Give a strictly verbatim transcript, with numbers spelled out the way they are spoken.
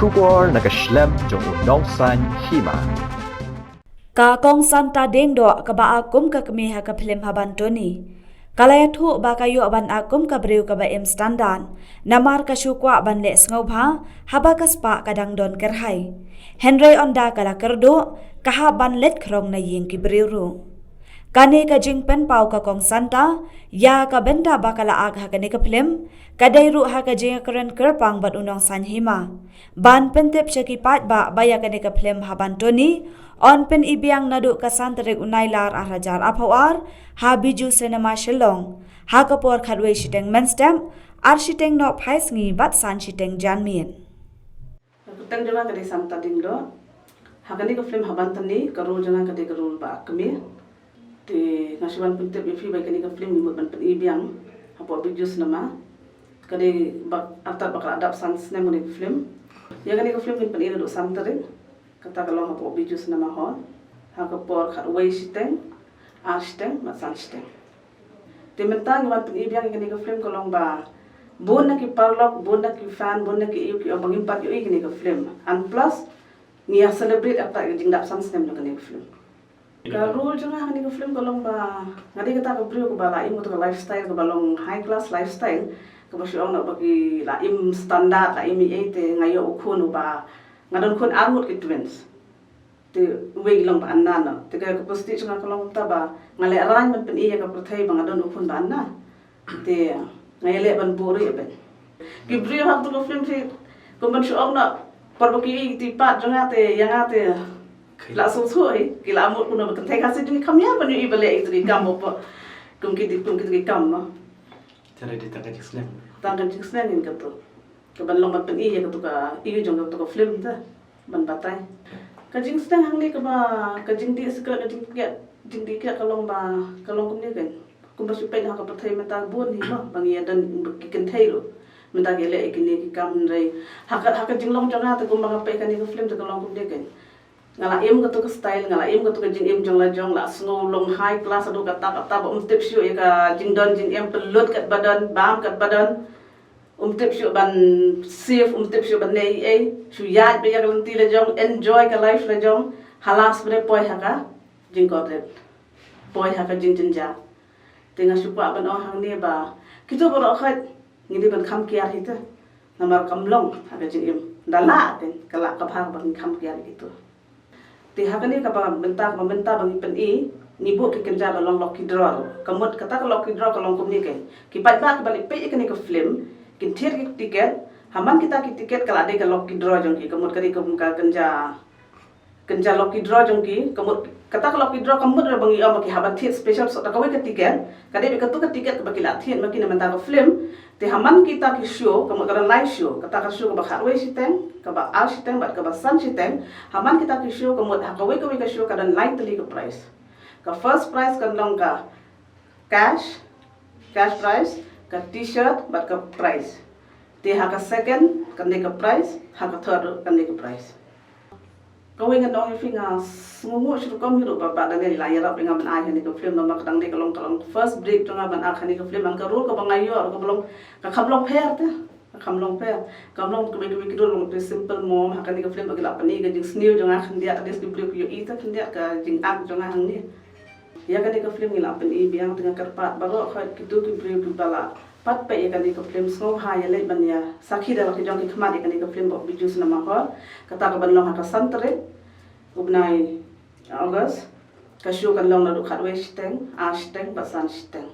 Khubor na ka shlem jong u Nongsaiñ Hima. Ka Kong Santa Diengdoh kaba a kum ka kmie ha ka phlim Haban Tony, ka la ïathuh ba ka ïoh ban a kum ka briew kaba im standard, namar ka shu kwah ban leh sngewbha haba ka spah ka dang don kyrhai. Hynrei ynda ka la kyrduh, ka hap ban leit khrong na ïing ki briew ruh. Kane ka jingpynpaw ka Kong Santa ïa ka bynta ba ka la ak ha kane ka phlim, ka dei ruh ha ka jingkren kyrpang bad u Nongsaiñ Hima ban pyntip sha ki paidbah ba ïa kane ka phlim Haban Tony yn pyni biang naduh ka san tarik u Nailar ar hajar arphew ar ha Bijou Cinema Shillong, ha ka por khatwei shiteng mynstep, ar shiteng nohphai sngi bad san shiteng janmiet. Ka kyrteng jong nga ka dei Santa Diengdoh. Ha kane ka phlim Haban Tony, ka role jong nga ka dei ka role ba kmie. Te nga shu wan pyntip ïa phi ba kane ka phlim ngi mut ban pyni biang hapoh Bijou Cinema. Ka dei ba artat ba ka la dap san snem kane ka phlim. Ïa kane ka phlim ngin pyni naduh san tarik. Kata ka long hapoh Bijou Cinema Hall ha ka por khatwei shiteng, ar shiteng bad san shiteng. Te mynta ngi wan pyni biang ïa kane ka phlim ka long ba bun na ki paralok, bun na ki fan, bun na ki ïew ki ong ba ngim pat ïohi kane ka phlim. And plus ngi ïa celebrate ïa ka jingdap san snem jong kane ka phlim. Ka role jong nga ha kane ka phlim ka long ba nga dei kata ka briew kaba la im kata ka lifestyle kaba long high class lifestyle, kaba shu ong noh ba ki la im standard, la im ei ei, te nga ïoh u khun uba, nga don khun arngut ki twins. Te uwei long ba Anna noh. Te ka capacity jong nga ka long kata ba nga lehraiñ ban pyni ïa ka pyrthei ba nga don u khun ba Anna. Te nga ïaleh ban buh ruh ïa ben. Ki briew ha katu ka phlim te kum ban shu ong noh, por ba ki ïohi ki paidbah jong nga te, ïa nga te, la sngewthuh hi, ki la mut kumno ba kynthei Khasi jong ngi kham ïa ban ïohi balei ïa katu ki kam mo, kum ki, kum katu ki kam mo. Te dei tang ka jingsneng. Tang ka jingsneng ngin katu. Ka ban long ban pyni ïa katu ka ïa jong katu ka phlim te ban batai. Ka jingsneng hangne kaba, ka jingdih secret, ka jingdih kiad, jingdih kiad ka long ba, ka long kumne kein. Kumba shu peit ha ka pyrthei mynta bun hi mo ba ngi ïa don ki kynthei ruh mynta ki leh ïa kine ki kam, hynrei ha ka, ha ka jinglong jong nga te kumba nga peit kane ka phlim te ka long kumne kein. Nga la im katu ka style, nga la im katu ka jingim jong la jong, la sngew long high class haduh katta katta ba um tip shuh ïa ka jingdon jingem, pynlut katba don, bam katba don. Um tip shuh ban save, um tip shuh ban leh ei ei, shu ïaid beit ïa ka lynti la jong, enjoy ka life la jong, ha last ba dei poi ha ka jingkordit, poi ha ka jingjynjar. Te nga shu kwah ban ong hangne ba kito baroh khoit ngi dei ban kham kiar hi te. Namar kam long ha ka jingim. Da lah te ka lah ka bha ba ngi kham kiar ïa kito. Te ha kane kaba mynta, kaba mynta ba ngi pyni, ngi buh ki kynja ba long lucky draw. Ka mut kata ka lucky draw ka long kumne kein. Ki paidbah kiba leit peit ïa kane ka phlim kin thied ki tiket. Ha man kita ki tiket ka la dei ka lucky draw jong ki. Ka mut ka dei kum ka kynja, kynja lucky draw jong ki. Ka mut kata ka lucky draw ka mut ruh ba ngi ong ba ki hap ban thied special shuh da kawei ka tiket. Ka dei beit katu ka tiket kaba ki la thied ma ki na mynta ka phlim. Te ha man kita ki show, ka mut ka don lai show, kata ka show kaba khatwei shiteng, kaba ar shiteng bad kaba san shiteng. Ha man kita ki show ka mut ha kawei kawei ka show ka don lai tylli ka prize. Ka first prize kan long ka cash, cash prize, ka t-shirt bad ka prize. Te ha ka second kan dei ka prize, ha ka third ruh kan dei ka prize. Kawei ngan ong ïa phi, nga sngewnguh shi rukom hi ruh ba Bah Daniel i la ïarap ïa nga ban ai ha kane ka film, namar ka dang dei ka long, ka long first break jong nga ban act ha kane ka film. Hynrei ka role kaba nga ïoh ruh kaba long, ka kham long pher te, ka kham long pher. Kam long kawei kawei ki role long te simple mom, ha kane ka film ba ki la pyni ka jingsniew jong nga khyndiat, at least ki briew ki ïohi te khyndiat ka jing-act jong nga hangne. Ïa kane ka film ngi la pyni biang, te nga kyrpad baroh khoit kito ki briew kiba la pat peit ïa kane ka film, sngewbha ïa leit ban ïa sakhi da la ki jong ki khmat ïa kane ka film hapoh Bijou Cinema Hall. Kata ka ban long ha ka san tarik u bnai August. Ka show kan long naduh khatwei shiteng, ar shiteng bad san shiteng.